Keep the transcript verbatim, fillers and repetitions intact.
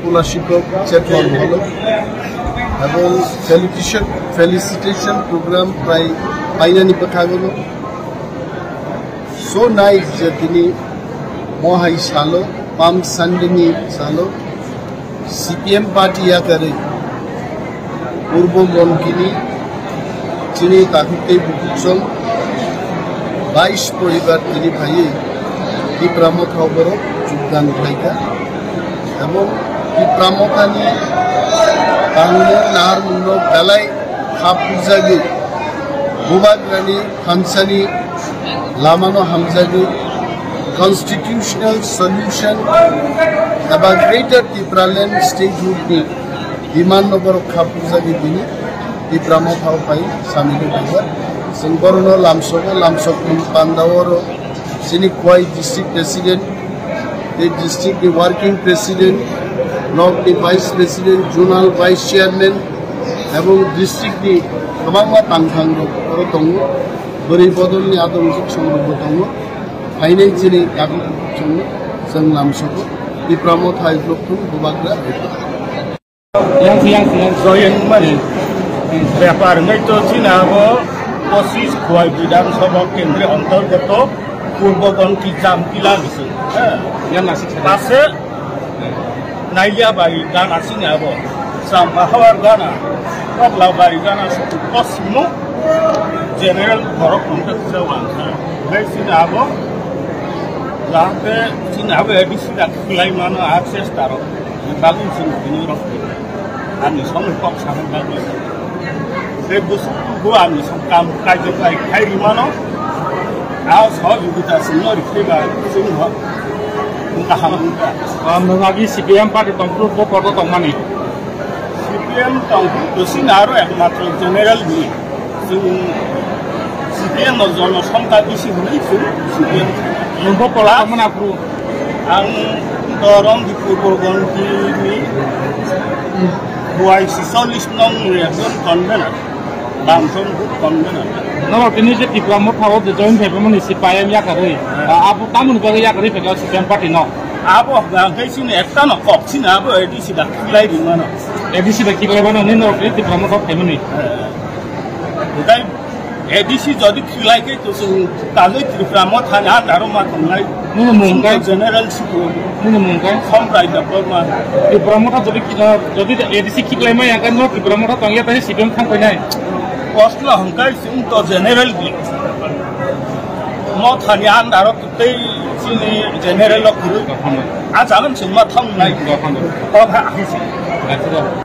Scholarship of Chetwal Holo, এবং felicitation, felicitation program prai painani bwkhago. So nice je tini mohai salo, Palm Sunday ni salo, C P M party yakarwi Purbo Gonkini chini takhuk tei bukhuk song bais poribar tini phaiwi Tipra Motha o borok jogdan khlaikha. Ebong Tipra Mothani tangmung naharmungno belai kha phurjagwi Bubagrani thansani lamano hamjagwi constitutional solution eba Greater Tipraland statehood ni demand no borok kha phurjagwi bini Tipra Motha o phai samil wngkha. Chwng borokno lamsogo, lamsokni panda oro chini Khowai district president, tei district ni working president, nok ni vice president, zonal vice chairman, ebong district ni kwbangma tangthang rok oro tongo. Bwrwi bodol ni adong song rok bo tongo. Phainai chini dabi chwng, chwng lamsogo. Tipra Motha hai block thung bubagra. Yang yang yang join mani. Bepar ngai to china bo posis Khowai Bidhan Sabha Kendri antargato Purbo Gonki Jamtila bisi. Yang nasik sana. Pase Nailia bai gana chini abo. Chamba hawar gana. Kokla bai gana suku kosimo. General borok nungkha kisa wangkha. Bai chini abo. Jahate chini abo A D C da khwlai mano access taro. Bagwi chini bini rok. Ani somoi kok sana bagwi. Tei bwswk bo ani song kam kaijaknai khai rwmano, a sohojogita chwngno rwphaiba chwngno kaham wngkha. Ah, nwng agi C P M party tongphuru bo koto tongmani? C P M tongphuru bwswkno aro ekmatro general ni. Chwng C P M no jono songkha bisi hwnwi chwng C P M. Nwng bo kola tongmani aphuru? Ang to Rongdi Purbo Gonkini Y C chollish nong ni ekjon convener. Bangson group convener. Norok tini je Tipra Motha o je join phaibaimani C P I M yakarwi, ah, abo tamoni bagwi yakarwi phaikha C P M party no? Abo hwnkhe chini ekta no kok chini abo A D C da khwlai rimano. A D C da khwlai mano ni norok tini Tipra Motha o phaimani? Eh. Hwnkhe A D C jodi khwlai khe to chwng tagwi Tipra Motha ni under o ma tongnai. Nini mung kai? General Sikul. Nini mung kai? Somrai Debbarma. Tipra Motha jodi ki-, ah, jodi A D C khiklai maya khe no Tipra Motha tongya tani C P M thang painai. Kosla hongkai chwng to general di. Motha ni under o tei chini general o khurui. A jagan chwng ma thang nai. O ha ahisi.